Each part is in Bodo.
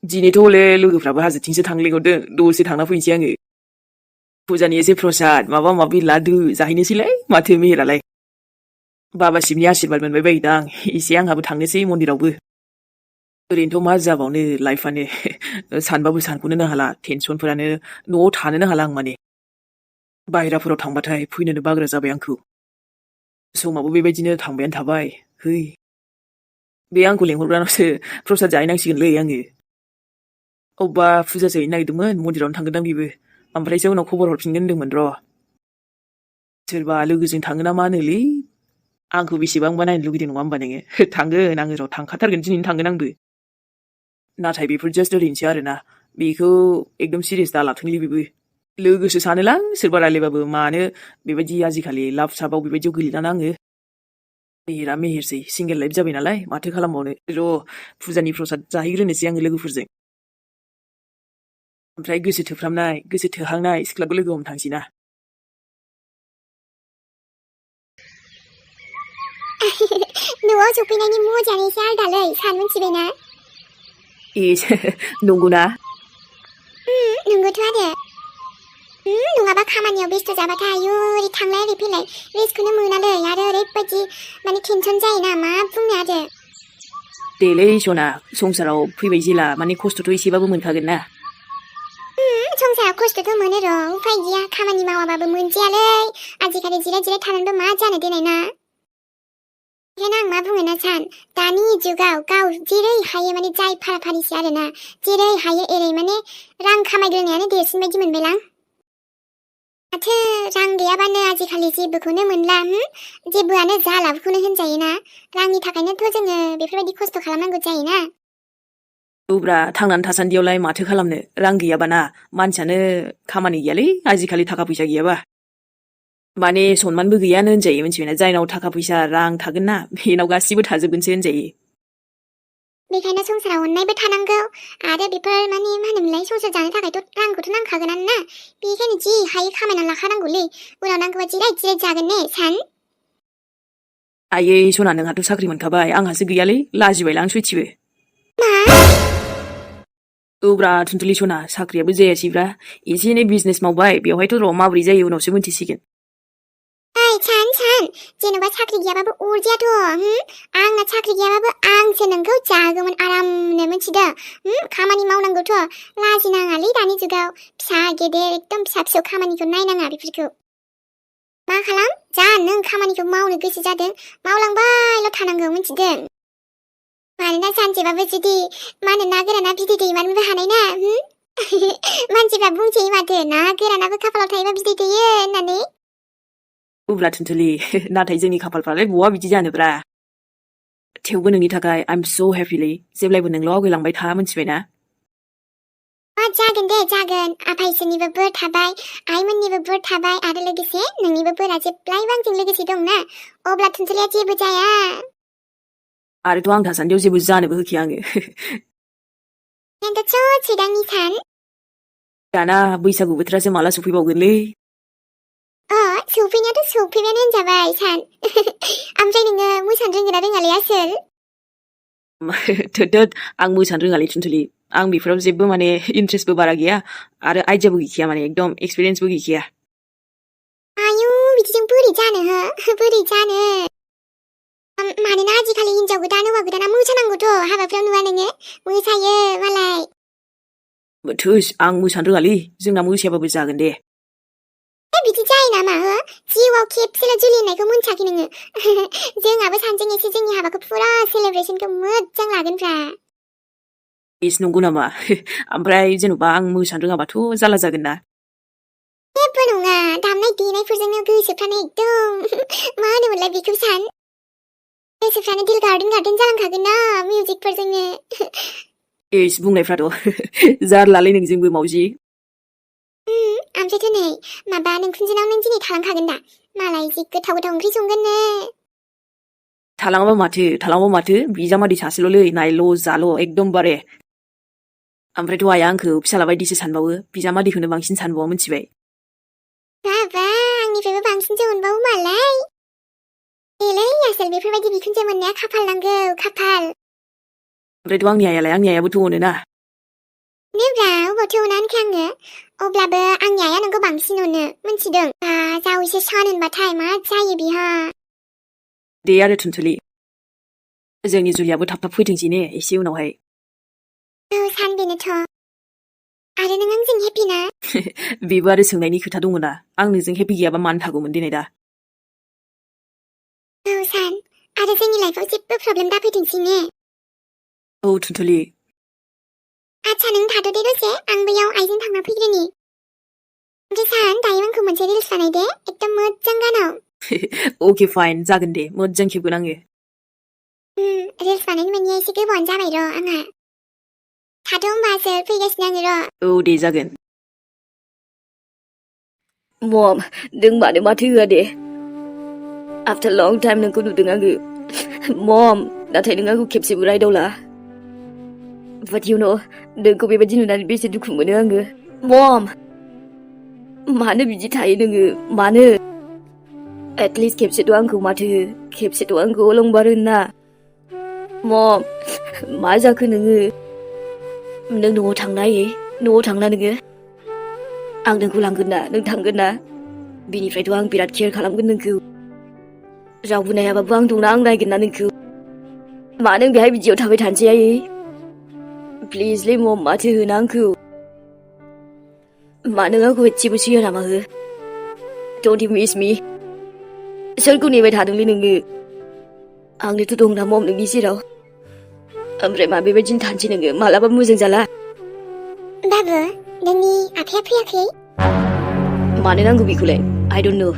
दिनैथ' हले लोगोफ्राबो हाजोथिंसो थांनो लिंहरदों दसे थांना फैनोसै आङो फुजानि एसे प्रसाद माबा माबि लादु जाहैनोसैलाय माथो मेहेरालाय बाबासिमनि आशीर्बाद मोनबाय बायोदां एसे आंहाबो थांनोसै मन्दिरावबो ओरैनोथ' मा जाबावनो लाइफआनो सानबाबो सानख'नोनो हाला टेनसनफोरानो न'आव थानोनो हाला आं माने बाहेराफोराव थांबाथाय फैनोनो बाग्रा जाबाय आंखौ समाबो बेबायदिनो थांबायानो थाबाय है बे आंखौ लेंहरग्रानावसो प्रसाद जाहैनांसिगोनलै आङो अब्बा फुजासो हैनो नागिरदोंमोन मन्दिरावनो थांगोनदां बेबो ओमफ्रायसो उनाव खबर हरफिनगोन होनदोंमोन र' सोरबा लोगोजों थाङो ना मा होनोलै आंखौ बेसेबांबा नायनो लुगैदों नङा होमबा नोङो थांगोन आङो र' थांखाथारगोन दिनैनो थांगोन आंबो नाथाय बेफोर जास्ट ओरैनोसै आरोना बेखौ एकदम सिरियास दालाथोंलै बेबो लोगोसो सानोलां सोरबा रायलायबाबो मानो बेबायदि आजिखालि लाभ साबाव बेबायदियाव गोलैलाना आङो मेहेरा मेहेरसै सिंगेल लाइफ जाबाय नालाय माथो खालामबावनो र' फुजानि प्रसाद जाहैग्रोनोसै आङो लोगोफोरजों ओमफ्राय गोसो थोफ्रामनाय गोसो थोहांनाय सिख्लाखौ लोगो हमनो थांसै ना न'आव सफैनायनि मजायानो एसे आलदालै सान मिथिबायना नंगौना नंगौथ' आरो नङाबा खामानियाव बेस्थ' जाबाथाय आयु ओरै थांलाय ओरै फैलाय रेस्टखौनो मोनालै आरो ओरैबायदि माने टेनसन जायोना मा बुंनो आरो देलै सना संसाराव फैबाय जेला माने खस्थ'थ' एसेबाबो मोनखागोन ना संसाराव खस्थ'थ' मोनो र' उफाय गैया खामानि मावाबाबो मोनजायालै आजिखालि जिराय जिराय थानांगौ मा जानो देनाय ना बेखायनो आं मा बुङो ना सान दानि जुगाव गाव जेरै हायो माने जाय फाराफारिसै आरोना जेरै हायो एरै माने रां खामायग्रोनायानो देरसिन बायदि मोनबायलां माथो रां गैयाबानो आजिखालि जेबोखौनो मोनला जेबोआनो जालाबोखौनो होनजायोना रांनि थाखायनोथ' जोङो बेफोरबायदि खस्थ' खालामनांगौ जायोना औब्रा थांनानै थासान्दियावलाय माथो खालामनो रां गैयाबाना मानसियानो खामानि गैयालै आजिखालि थाखा फैसा गैयाबा माने सनमानबो गैयानो होनजायो मिथिबायना जायनाव थाखा फैसा रां थागोन ना बेनाव गासिबो थाजोबगोनसो होनजायो बेखायनो संसाराव अननायबो थानांगौ आरो बेफोर माने मा होनोमोनलाय संसार जानो थाखायथ' रांखौथ' नांखागोनानो ना बेखायनो जि हायो खामायना लाखानांगौलै उनाव नांगौबा जिराय जिराय जागोन ने सान आयै सना नोंहाथ' साख्रि मोनखाबाय आंहासो गैयालै लाजिबायलां सयथिबो औब्रा थुनथुलि सना साख्रियाबो जायासैब्रा एसे एनै बिजनेस मावबाय बेवहायथ' र' माबोरै जायो उनावसो मोनथिसिगोन सान जेनेबा साख्रि गैयाबाबो अरजायाथ' आंना साख्रि गैयाबाबो आंसो नोंखौ जागौमोन आरामनो मिथिदों खामानि मावनांगौथ' लाजिनाङालै दानि जुगाव फिसा गेदेर एकदम फिसा फिसौ खामानिखौ नायनाङा बेफोरखौ मा खालाम जा नों खामानिखौ मावनो गोसो जादों मावलांबायल' थानांगौ मिथिदों मानोना सानसेबाबो जुदि मा होनो ना गोराना बिदै दैमानोबो हानाय ना मानसिफ्रा बुंसै माथो ना गोरानाबो खाफालाव थायोबा बिदै दैयो होननानै अब्ला थुनथुलि नाथाय जोंनि खाफालफ्रालाय बहा बिदि जानोब्रा थेवबो नोंनि थाखाय आइ एम स' हेपिलै जेब्लायबो नोंल' आवगायलांबाय था मिथिबायना जागोन दे जागोन आफा इसोरनिबो बोर थाबाय आइमोननिबो बोर थाबाय आरो लोगोसे नोंनिबो बोरा जेब्लायबो आंजों लोगोसे दंना अब्ला थुनथुलिया जेबो जाया आरोथ' आं थासान्दियाव जेबो जानोबो होखाया आङो एन्थ' सैदांनि सान दाना बैसागु बोथोरासो माला सफैबावगोनलै सफैनायाथ' सफैबायानो होनजाबाय सान ओमफ्राय नोङो मोसानो रोंगोना रोङालै आसोल थोद आं मोसानो रोङालै थुनथुलि आं बेफोराव जेबो माने इन्ट्रेस्टबो बारा गैया आरो आइडियाबो गैखाया माने एकदम एक्सपिरियेन्सबो गैखाया आयु बिदिजों बोरै जानो बोरै जानो मानोना आजिखालि हिन्जाव गोदान हौवा गोदाना मोसानांगौथ' हाबाफ्राव नुवा नोङो मोसायो मालाय थोस आं मोसानो रोङालै जोंना मोसायाबाबो जागोन दे बिदि जायो नामा जिउआव खेबसेल' जुलि होननायखौ मोनथियाखै नोङो जोंहाबो सानैजों एसे जोंनि हाबाखौ फुरा सेलेब्रेसनखौ मोजां लागोनफ्रा इस नंगौ नामा ओमफ्राय जेन'बा आं मोसानो रोङाबाथ' जारला जागोन ना जेबो नङा दामनाय देनायफोरजोंनो गोसोफ्रानो एकदम मा होनोमोनलाय बेखौ सान गोसोफ्रानो दिल गार्डेन गार्डेन जालांखागोन ना मिउजिकफोरजोंनो इस बुंनायफ्राथ' जारलालै नोंजोंबो मावजि ओमफ्रायथ' नै माबा नोंखुनजोनाव नों दिनै थालांखागोन दा मालाय जि गोथाव गोथाव ओंख्रि संगोननो थालाङाबा माथो बिजामादै सासेल'लै नायल' जाल' एकदमबारे ओमफ्रायथ' आइया आंखौ फिसाला बायदिसो सानबावो बिजामादैखौनो बांसिन सानबावो मिथिबाय बाबा आंनिफ्रायबो बांसिनसो मोनबावो मालाय देलै आसोल बेफोरबायदि बिखुनजो मोननाया खाफाल नांगौ खाफाल ओमफ्रायथ' आंनि आइयाबोथ' अनोना नेब्रा अबावथो नानखो आङो अब्लाबो आंनि आइया नोंखौ बांसिन अनो मिन्थिदों गाव एसे सान होनबाथाय मा जायो बिहा दे आरो थुनथुलि जोंनि जुलियाबो थाब थाब फैथोंसै ने एसे उनावहाय औ सान बेनोथ' आरो नों आंजों हेपि ना बेबो आरो सोंनायनि खोथा दङ ना आं नोंजों हेपि गैयाबा मानो थागौमोन दिनै दा औ सान आरो जोंनि लाइफआव जेबो प्रब्लेम दाफैथोंसै ने औ थुनथुलि आच्छा नों थाथ' दे दसे आं बैयाव आइजों थांना फैग्रोनि ओमफ्राय सान दायो आंखौ मोनसे रिल्स बानाय दे एकदम मोजां गानाव अके फाइन जागोन दे मोजां खेबगोन आङो रिल्स बानायनो मोननिया एसे गोबावानो जाबाय र' आंहा थाथ' होमबा सोर फैगासिनो आङो र' औ दे जागोन मम नों माथो होआ दे आफ्टर लं टाइम नोंखौ नुदों आङो मम नाथाय नों आंखौ खेबसेबो रायदावला बाट यु नो नोंखौ बेबायदि नुनानै बेसे दुखु मोनो आङो मम मानो बिदि थायो नोङो मानो एटलिस्ट खेबसेथ' आंखौ माथो हो खेबसेथ' आंखौ अलंबार होना मम मा जाखो नोङो नों न'आव थांना न'आव थांना नोङो आं नोंखौ लांगोन ना नों थांगोन ना बिनिफ्रायथ' आं बिराद केयार खालामगोन नोंखौ रावबो नायाबाबो आं दंना आं नायगोन ना नोंखौ मा नों बेहाय बिदियाव थाबाय थानोसै आयै प्लिजलै मम माथो होना आंखौ मा नों आंखौ एसेबो सैया नामा हो डन्ट यु मिस मी सोरखौ नेबाय थादोंलै नोङो आंनोथ' दंना मम नोंनि सेराव ओमफ्राय मा बेबायदिनो थानोसै नोङो मालाबा मोजां जाला बाबु नोंनि आफाया फैयाखै मानो नांगौ बेखौलाय आइ डन्ट नो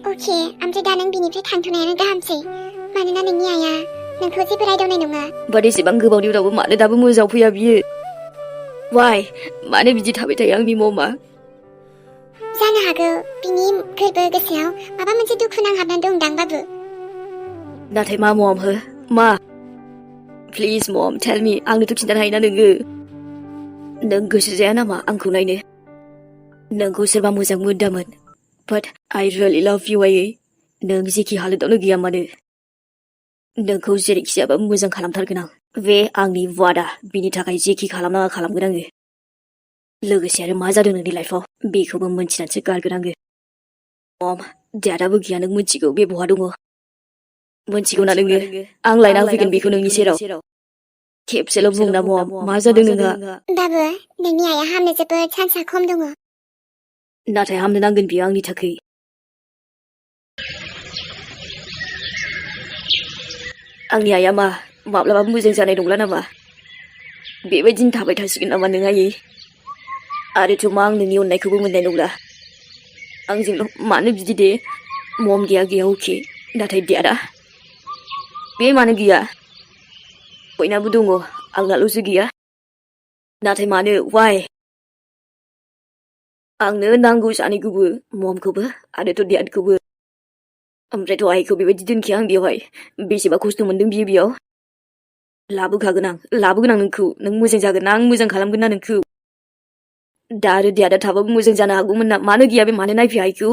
अके ओमफ्राय दा नों बिनिफ्राय थांथ'नायानो गाहामसै मानोना नोंनि आइया नोंखौ जेबो रायदावनाय नङा बाट एसेबां गोबावनि उनावबो मानो दाबो मोजाङाव फैया बियो वाइ मानो बिदि थाबाय थायो आंनि ममा जानो हागौ बिनि गोरबो गोसोआव माबा मोनसे दुखु नांहाबनानै दंदां बाबु नाथाय मा मम हो मा प्लिज मम टेल मी आंनोथ' खिन्थानो हायोना नोङो नों गोसो जाया नामा आंखौ नायनो नोंखौ सोरबा मोजां मोनदामोन बाट आइ रियेलि लाभ इउ आयै नों जेखि हालोदावनो गैया मानो नोंखौ जेरैखि जायाबाबो मोजां खालामथारगोन आं बे आंनि वादा बिनि थाखाय जेखि खालामनाङा खालामगोन आङो लोगोसे आरो मा जादों नोंनि लाइफआव बेखौबो मोनथिनानैसो गारगोन आङो मम दादाबो गैया नों मोनथिगौ बे बहा दङ मोनथिगौ ना नोङो आं लायना फैगोन बेखौ नोंनि सेराव खेबसेल' बुंना मम मा जादों नोंहा बाबु नोंनि आइया हामनो जोबोद चान्सआ खम दङ नाथाय हामनो नांगोन बियो आंनि थाखाय आंनि आइया मा माब्लाबाबो मोजां जानाय नंला नामा बेबायदिनो थाबाय थासिगोन नामा नों आयै आरोथ' मा आं नोंनि अननायखौबो मोननाय नंला आंजोंल' मानो बिदि दे मम गैया अके नाथाय देरा बे मानो गैया बयनाबो दङ आंनाल'सो गैया नाथाय मानो वाइ आंनो नांगौ सानैखौबो ममखौबो आरोथ' देडखौबो ओमफ्रायथ' आइखौ बेबायदि दोनखि आं बेवहाय बेसेबा खस्थ' मोनदों बियो बेयाव लाबोगोन आं नोंखौ नों मोजां जागोन ना आं मोजां खालामगोन ना नोंखौ दा आरो देडा थाबाबो मोजां जानो हागौमोन ना मानो गैया बे मानो नायफैया आइखौ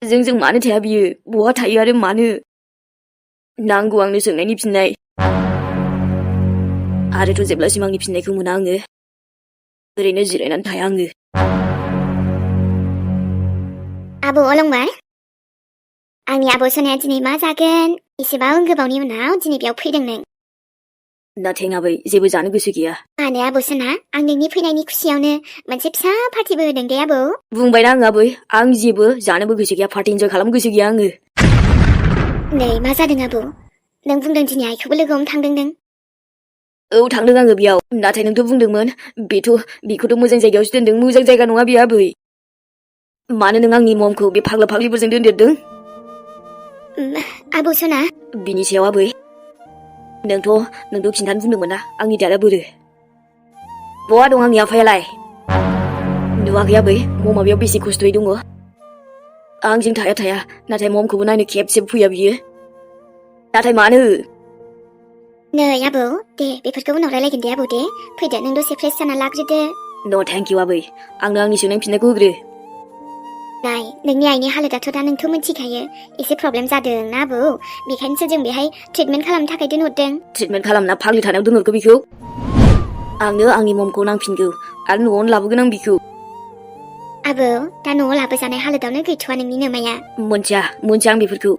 जों मानो थाया बियो बहा थायो आरो मानो नांगौ आंनो सोंनायनि फिननाय आरोथ' जेब्लासिम आंनि फिननायखौ मोना आङो ओरैनो जिरायनानै थाया आङो आबौ अलंबार आंनि आबौ सोनाया दिनै मा जागोन एसेबां गोबावनि उनाव दिनै बेयाव फैदों नों नाथाय आबै जेबो जानो गोसो गैया मानो आबौ सोना आं नोंनि फैनायनि खुसियावनो मोनसे फिसा पार्टिबो होदों दे आबौ बुंबायना आं आबै आं जेबो जानोबो गोसो गैया पार्टि इन्जय खालामनो गोसो गैया आङो नै मा जादों आबौ नों बुंदों दिनै आइखौबो लोगो हमनो थांदों नों औ थांदों आङो बेयाव नाथाय नोंथ' बुंदोंमोन बेखौथ' मोजां जायगायावसो दोनदों मोजां जायगा नङा बे आबै मानो नों आंनि ममखौ बे फाग्ला फाग्लिफोरजों दोनदेरदों आबौ सना बिनि सायाव आबै नोंथ' खिन्थानो बुंदोंमोन ना आंनि देडा बोरो बहा दं आंनि आफायालाय नुवाखै आबै ममा बेयाव बेसे खस्थ'यै दङ आंजों थाया नाथाय ममखौबो नायनो खेबसेबो फैया बियो नाथाय मानो नै आबौ दे बेफोरखौ उनाव रायलायगोन दे आबौ दे फैदो नों दसे फ्रेस जाना लाग्रोदो न' थेंक इउ आबै आंनो आंनि सोंनायनि फिननायखौ होग्रो नाय नोंनि आइनि हालोदाथ' दा नोंथ' मिथिखायो एसे प्रब्लेम जादों ना आबौ बेखायनोसो जों बेहाय ट्रिटमेन्ट खालामनो थाखाय दोनहरदों ट्रिटमेन्ट खालामना फाग्लि थानायाव दोनहरखो बेखौ आंनो आंनि ममखौ नांफिनगौ आरो न'आवनो लाबोगोन आं बिखौ आबौ दा न'आव लाबोजानाय हालोदावनो गैथ'वा नोंनि नोमाया मोनथिया आं बेफोरखौ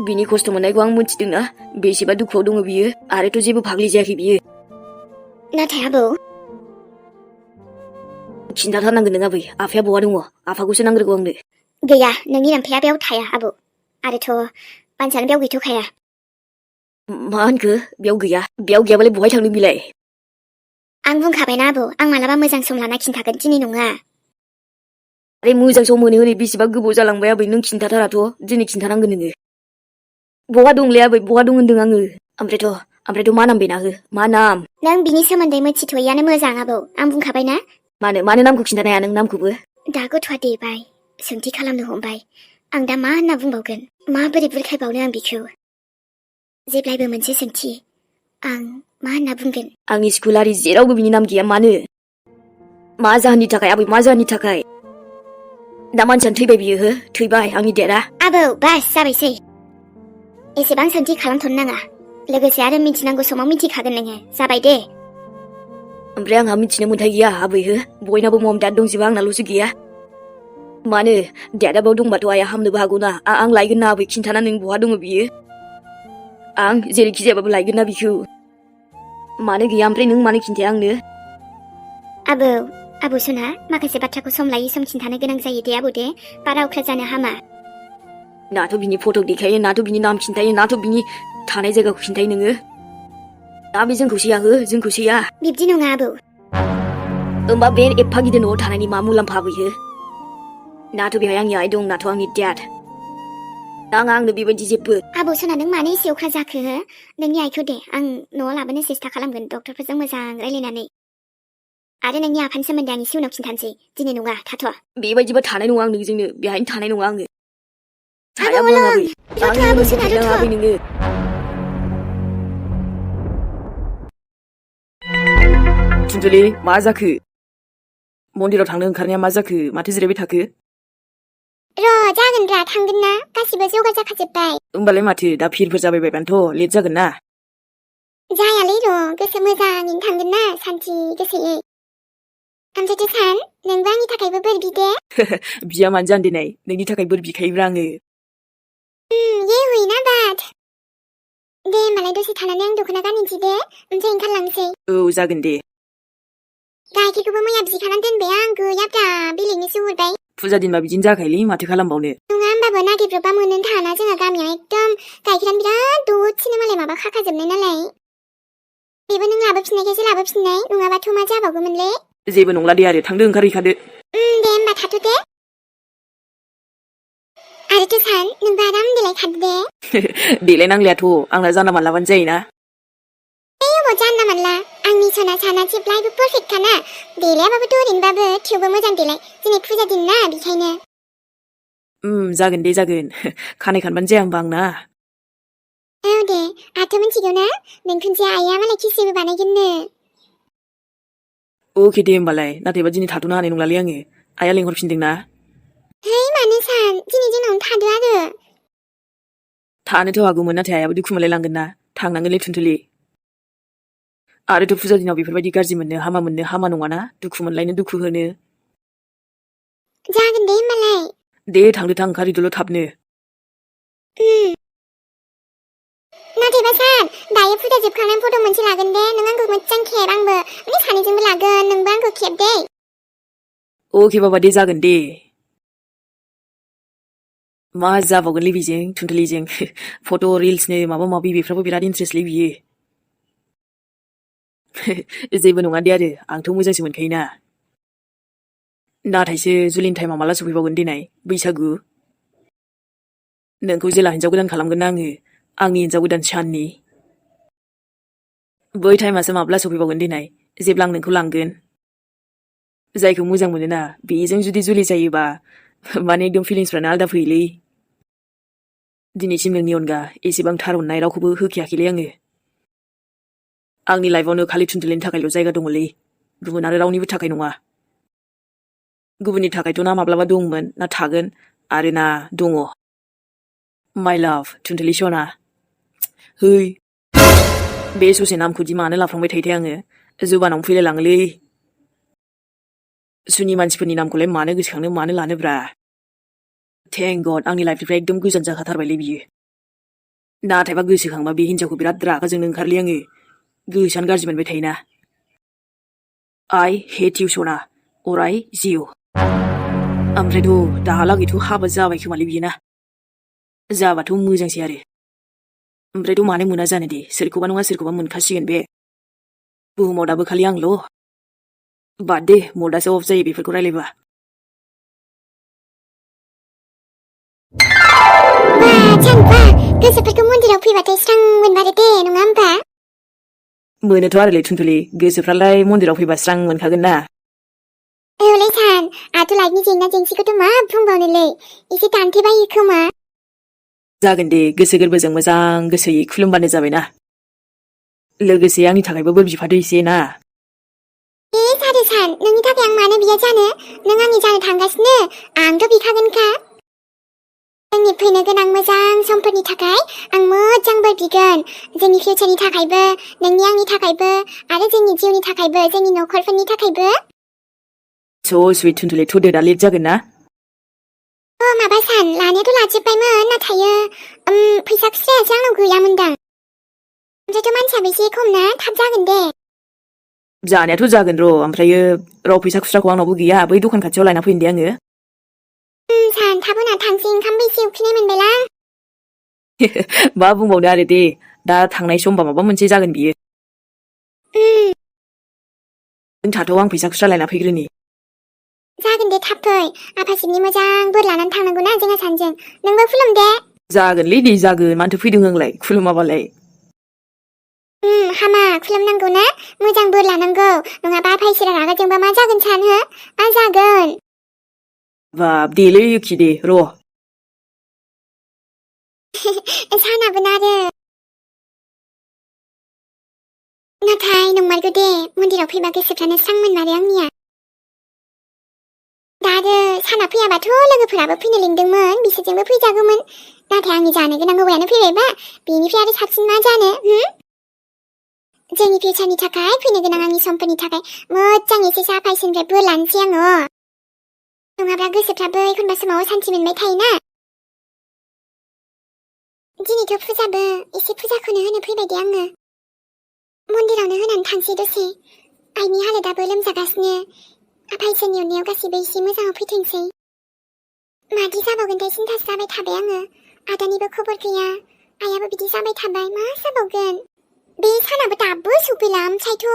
बिनि खस्थ' मोननायखौ आं मोनथिदोंना बेसेबा दुखुआव दङ बियो आरोथ' जेबो फाग्लि जायाखै बियो नाथाय आबौ खिन्थाथारनांगोन नों आबै आफाया बहा दङ आफाखौसो नांग्रोगौ आंनो गैया नोंनि नामफाया बेयाव थाया आबौ आरोथ' मानसियानो बेयाव गैथ'खाया मा होनखो बेयाव गैयाबालाय बहाय थांदों बिलाय आं बुंखाबायना आबौ आं मालाबा मोजां सम लाना खिन्थागोन दिनै नङा आरे मोजां सम मोनो हनै बेसेबा गोबाव जालांबाय आबै नों खिन्थाथाराथ' दिनै खिन्थानांगोन नोङो बहा दंलै आबै बहा दं होनदों आङो ओमफ्रायथ' मा नाम बेना हो मा नाम नों बिनि सोमोन्दै मिथिथ'यैयानो मोजां आबौ आं बुंखाबायना मानो नामखौ खिन्थानो हाया नों नामखौबो दा गथ'आ देरबाय सोंथि खालामनो हमबाय आं दा मा होनना बुंबावगोन माबोरै बुरखायबावनो आं बिखौ जेब्लायबो मोनसे सोंथि आं मा होनना बुंगोन आंनि स्कुलारि जेरावबो बिनि नाम गैया मानो मा जाहोननि थाखाय आबै मा जाहोननि थाखाय दा मानसियानो थैबाय बियो हो थैबाय आंनि देरा आबौ बास जाबायसै एसेबां सोंथि खालामथ'नो नाङा लोगोसे आरो मिथिनांगौ समाव मिथिखागोन नोङो जाबाय दे ओमफ्राय आंहा मिथिनो मोन्थाय गैया आबै हो बयनाबो मम दाद दंजोबो आंनाल'सो गैया मानो देदाबाव दंबाथ' आइया हामनोबो हागौना आं लायगोन ना आबै खिन्थाना नों बहा दङ बियो आं जेरैखि जायाबाबो लायगोन ना बिखौ मानो गैया ओमफ्राय नों मानो खिन्थाया आंनो आबौ सना माखासे बाथ्राखौ सम लायै सम खिन्थानो गोनां जायो दे आबौ दे बारा अख्रा जानो हामा नाथ' बिनि फट' देखायो नाथ' बिनि नाम खिन्थायो नाथ' बिनि थानाय जायगाखौ खिन्थायो नोङो दा बे जोंखौ सैया जोंखौ सैया बिब्दि नङा आबौ होमबा बे एफा गिदिर न'आव थानायनि मा मुलाम्फा बैयो नाथ' बेहाय आंनि आइ दं नाथ' आंनि देड नाङा आंनो बेबायदि जेबो आबौ सना नों मानो एसे अख्रा जाखो नोंनि आइखौ दे आं न'आव लाबोनो सेस्था खालामगोन डक्टरफोरजों मोजां रायलायनानै आरो नोंनि आफानि सोमोन्दै आं एसे उनाव खिन्थानोसै दिनै नङा थाथ' बेबायदिबा थानाय नङा आं नोंजोंनो बेहायनो थानाय नङा आङो आबौ आबौ सना आबै नोङो थुनजुलि मा जाखो मन्दिराव थांनो ओंखारनाया मा जाखो माथो जिरायबाय थाखो जागोन थांगोन ना गासिबो जगार जाखाजोब्बाय होमबालाय माथो दा फिरफोर जाबाय बायबानोथ' लेट जागोन ना जायालै गोसो मोजाङैनो थांगोन ना सान्थि गोसोयै ओमफ्रायथ' सान नोंबो आंनि थाखायबो बोर बिदे बिया मानो जानो देनाय नोंनि थाखाय बोर बिखायोब्रा आङो ये हुई ना बात दे होमबालाय दसे थानानै आं दख'ना गाननोसै दे ओमफ्राय ओंखारलांसै औ जागोन दे गाइखेरखौबो मैया बिखानानै दोनबाय आं गैयाब्रा बेलेगनोसो हरबाय फुजा दिनबा बिदिनो जाखायोलै माथो खालामबावनो नङा होमबाबो नागिरब्रबा मोननो थाना जोंहा गामियाव एकदम गाइखेरानो बिराद दसेनो मालाय माबा खाखाजोबनाय नालाय बेबो नों लाबोफिननायखायसो लाबोफिननाय नङाबाथ' मा जाबावगौमोनलै जेबो नंला दे आरो थांदो ओंखारहैखादो दे होमबा थाथ' दे आरोथ' सान नोंबो आराम देलायखादो दे देलायनांलायाथ' आंना जाना मालाबानो जायोना जानला मानला आंनि सना साना जेब्लायबो पारफेक्टखाना देलायाबाबोथ' ओरैनोबाबो थेवबो मोजां देलाय दिनै फुजा दिन ना बेखायनो जागोन दे जागोन खानाय खानबानो जाया होमबा आंना औ दे आंथ' मिथिगौ ना नोंखुनजो आइया मालाय खिसिबो बानायगोननो अके दे होमबालाय नाथायबा दिनै थाथ'नो हानाय नंलालै आङो आइया लेंहरफिनदोंना है मानो सान दिनै जोंनावनो थादो आरो थानोथ' हागौमोन नाथाय आइयाबो दुखु मोनलायलांगोन ना थांनांगोनलै थुनथुलि आरोथ' फुजा दिनाव बेफोरबायदि गाज्रि मोननो हामा नङाना दुखु मोनलायनो दुखु होनो जागोन दे होमबालाय दे थांदो थां ओंखारहैदोल' थाबनो नाथायबा सान दायो फुजा जोबखांनानै फट' मोनसे लागोन दे नों आंखौ मोजां खेब आंबो माने सानैजोंबो लागोन नोंबो आंखौ खेब दे अके बाबा दे जागोन दे मा जाबावगोनलै बेजों थुनथुलिजों फट' रिल्सनो माबा माबि बेफ्रावबो बिराद इन्ट्रेस्टलै बियो जेबो नङा दे आरो आंथ' मोजांसो मोनखायोना नाथायसो जुलिनि टाइमाव माला सफैबावगोन देनाय बैसागु नोंखौ जेला हिनजाव गोदान खालामगोन ना आंनि हिनजाव गोदान साननि बै टाइमासो माब्ला सफैबावगोन देनाय जेब्ला आं नोंखौ लांगोन जायखौ मोजां मोनोना बेजों जुदि जुलि जायोबा माने एकदम फिलिंसफ्रानो आलदा फैयोलै दिनैसिम नोंनि अनगा एसेबां थार अननाय रावखौबो होखायाखैलै आङो आंनि लाइफआवनो खालि थुनथुलिनि थाखायल' जायगा दङलै गुबुन आरो रावनिबो थाखाय नङा गुबुननि थाखायथ' ना माब्लाबा दंमोन ना थागोन आरो ना दङ माइ लाभ थुनथुलि सना है बे ससे नामखौदि मानो लाफ्लांबाय थायोथाय आङो जुबानाव फैलायलाङोलै सुनि मानसिफोरनि नामखौलाय मानो गोसोखांनो मानो लानोब्रा थेंक गड आंनि लाइफनिफ्राय एकदम गोजान जाखाथारबायलै बियो नाथायबा गोसोखांबा बे हिनजावखौ बिराद रागा जोंनो ओंखारलै आङो गोसोआनो गाज्रि मोनबाय थायोना आइ हेट इउ सना अराय जिउ ओमफ्रायथ' दाहालागैथ' हाबा जाबाय खोमालै बियो ना जाबाथ' मोजांसै आरो ओमफ्रायथ' मानो मोना जानो दे सोरखौबा नङा सोरखौबा मोनखासिगोन बे बुहुमाव दाबो खालि आंल' बाद दे मदासो अफ जायो बेफोरखौ रायलायबा सानफा गोसोफोरखौ मन्दिराव फैबाथाय स्रां मोनमारो दे नङा होमबा मोनोथ' आरोलै थुनथुलि गोसोफ्रालाय मन्दिराव फैबा स्रां मोनखागोन ना औलै सान आहाथ' लाइफनि जेंना जेंसिखौथ' मा बुंबावनोलै एसे दानथेबायो खोमा जागोन दे गोसो गोरबोजों मोजां गोसोयै खुलुमबानो जाबायना लोगोसे आंनि थाखायबो बोर बिफादो एसे ना जादो सान नोंनि थाखाय आं मानो बिया जानो नों आंनि जानो थांगासिनो आंथ' बिखागोनखा जोंनि फैनो गोनां मोजां समफोरनि थाखाय आं मोजां बोर बिगोन जोंनि फिउचारनि थाखायबो नोंनि आंनि थाखायबो आरो जोंनि जिउनि थाखायबो जोंनि नखरफोरनि थाखायबो स' सुइट थुनथुलि थ'दो दा लेट जागोन ना माबा सान लानायाथ' लाजोब्बायमोन नाथायो फैसा खुस्रायासो आंनाव गैयामोनदां ओमफ्रायथ' मानसियाबो एसे खम ना थाब जागोन दे जानायाथ' जागोन ओमफ्रायो फैसा खुस्राखौ आंनावबो गैया बै दखान खाथियाव लायना फैनो दे आङो सान थाब होना थांसै ओंखामबो एसे उखैनाय मोनबायलां मा बुंबावनो आरो दे दा थांनाय समबा माबा मोनसे जागोन बियो नों थाथ' आं फैसा खुस्रा लायना फैग्रोनि जागोन दे थाब फै आफासिबनि मोजां बोर लानानै थांनांगौ ना जोंहा सानजों नोंबो खुलुम दे जागोनलै दे जागोन मानोथो फैदों आंलाय खुलुमाबालाय हामा खुलुमनांगौ ना मोजां बोर लानांगौ नङाबा आफा इसोरा रागा जोंबा मा जागोन सान हो मा जागोन बाब देलै युखि दे र' सानाबो नारो नाथाय नंमारगौ दे मन्दिराव फैबा गोसोफ्रानो स्रां मोनमारो आंनिया दा आरो साना फैयाबाथ' लोगोफोराबो फैनो लिंदोंमोन बिसोरजोंबो फैजागौमोन नाथाय आंनि जानो गोनां हौवायानो फैबायबा बेनिफ्राय आरो साबसिन मा जानो जोंनि फिउचारनि थाखाय फैनो गोनां आंनि समफोरनि थाखाय मोजां एसे आफा इसोरनिफ्राय बोर लानोसै आङो नङाब्ला गोसोफ्राबो एखनबा समाव सान्थि मोनबाय थायोना दिनैथ' फुजाबो एसे फुजाखौनो होनो फैबाय दे आङो मन्दिरावनो होनानै थांसै दसे आइनि हालोदाबो लोमजागासिनो आफा इसोरनि अननायाव गासैबो एसे मोजाङाव फैथोंसै मादि जाबावगोनथाय सिन्थासो जाबाय थाबाय आङो आदानिबो खबर गैया आइयाबो बिदि जाबाय थाबाय मा जाबावगोन बे सानाबो दाबो सफैला ओमफ्रायथ'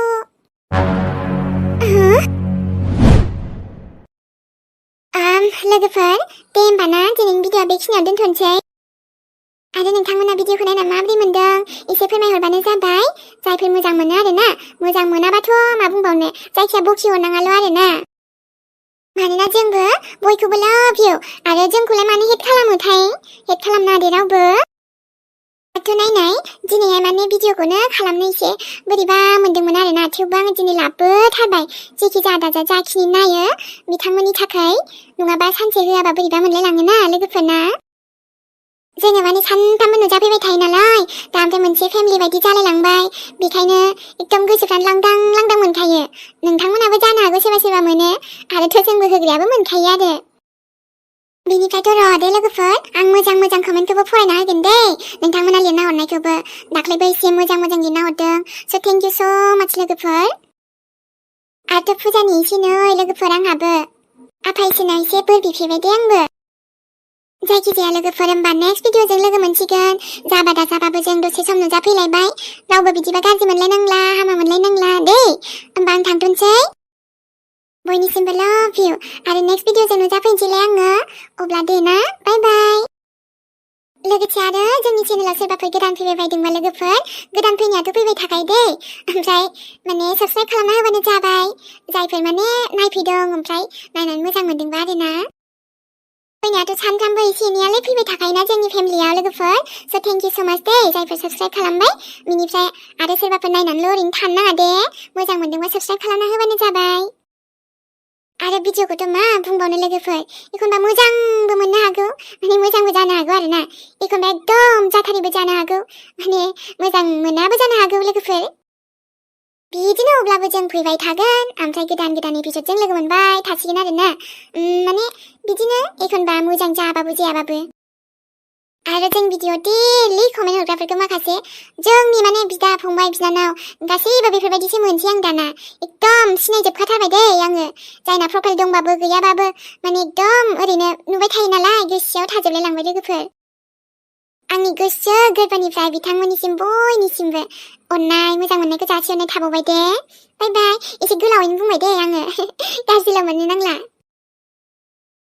लोगोफोर दे होमबा ना दिनैनि भिडिअ बेखिनियाव दोनथ'नोसै आरो नोंथांमोना भिडिअखौ नायना माबोरै मोनदों एसे फोरमायहरबानो जाबाय जायफोर मोजां मोनो आरोना मोजां मोनाबाथ' मा बुंबावनो जायखिया बखि हरनाङाल' आरोना मानोना जोंबो बयखौबो लाभ इउ आरो जोंखौलाय मानो हेट खालामोथाय हेट खालामना दे रावबो दाथ' नायनाय दिनैहाय माने भिडिअखौनो खालामनो एसे बोरैबा मोनदोंमोन आरोना थेवबो आङो दिनै लाबोथारबाय जेखि जादा जाखिनि नायो बिथांमोननि थाखाय नङाबा सानसे होआबा बोरैबा मोनलायलाङोना लोगोफोरना जोङो माने सानफ्रामबो नुजाफैबाय थायो नालाय दा ओमफ्राय मोनसे फेमिलि बायदि जालायलांबाय बेखायनो एकदम गोसोफ्रानो लांदां लांदां मोनखायो नोंथांमोनाबो जानो हागौ सोरबा सोरबा मोनो आरोथ' जोंबो होग्रायाबो मोनखायो आरो बेनिफ्रायथ' र' दे लोगोफोर आं मोजां मोजां कमेन्टखौबो फरायना होगोन दे नोंथांमोना लिरना हरनायखौबो दाख्लैबो एसे मोजां मोजां लिरना हरदों स' थेंक इउ स' माच लोगोफोर आरोथ' फुजानि एसे नै लोगोफोर आंहाबो आफा इसोरनाव एसे बोर बिफिबाय दे आंबो जायखिजाया लोगोफोर होमबा नेक्स्ट भिडिअजों लोगो मोनसिगोन जाबा दा जाबाबो जों दसे सम नुजाफैलायबाय रावबो बिदिबा गाज्रि मोनलायनांला हामा मोनलायनांला दे होमबा आं थांथ'नोसै बयनिसिमबो लाभ इउ आरो नेक्स्ट भिडिअजों नुजाफैनोसैलाय आङो अब्ला दे ना बाय बाय लोगोसे आरो जोंनि चेनेलाव सोरबाफोर गोदान फैबाय बायदोंबा लोगोफोर गोदान फैनायाथ' फैबाय थाखायो दे ओमफ्राय माने साबस्क्राइब खालामना होबानो जाबाय जायफोर माने नायफैदों ओमफ्राय नायनानै मोजां मोनदोंबा आरोना फैनायाथ' सानफ्रामबो एसे एनैयालाय फैबाय थाखायोना जोंनि फेमिलियाव लोगोफोर स' थेंक इउ स' माच दे जायफोर साबस्क्राइब खालामबाय बिनिफ्राय आरो सोरबाफोर नायनानैल' ओरैनो थानो नाङा दे मोजां मोनदोंबा साबस्क्राइब खालामना होबानो जाबाय आरो भिडिअखौथ' मा बुंबावनो लोगोफोर एखनबा मोजांबो मोननो हागौ माने मोजांबो जानो हागौ आरोना एखनबा एकदम जाथारिबो जानो हागौ माने मोजां मोनाबो जानो हागौ लोगोफोर बिदिनो अब्लाबो जों फैबाय थागोन ओमफ्राय गोदान एपिसडजों लोगो मोनबाय थासिगोन आरोना माने बिदिनो एखनबा मोजां जाबाबो जायाबाबो आरो जों भिडिअ डेलि कमेन्ट हरग्राफोरखौ माखासे जोंनि माने बिदा फंबाय बिनानाव गासैबो बेफोरबायदिसो मोनसै आं दाना एकदम सिनायजोबखाथारबाय दै आङो जायना प्रफाइल दंबाबो गैयाबाबो माने एकदम ओरैनो नुबाय थायो नालाय गोसोआव थाजोबलाय लांबाय लोगोफोर आंनि गोसो गोरबोनिफ्राय बिथांमोननिसिम बयनिसिमबो अननाय मोजां मोननायखौ जासिहरनाय थाबावबाय दे बाय बाय एसे गोलावैनो बुंबाय दे आङो गाज्रिल' मोननो नांला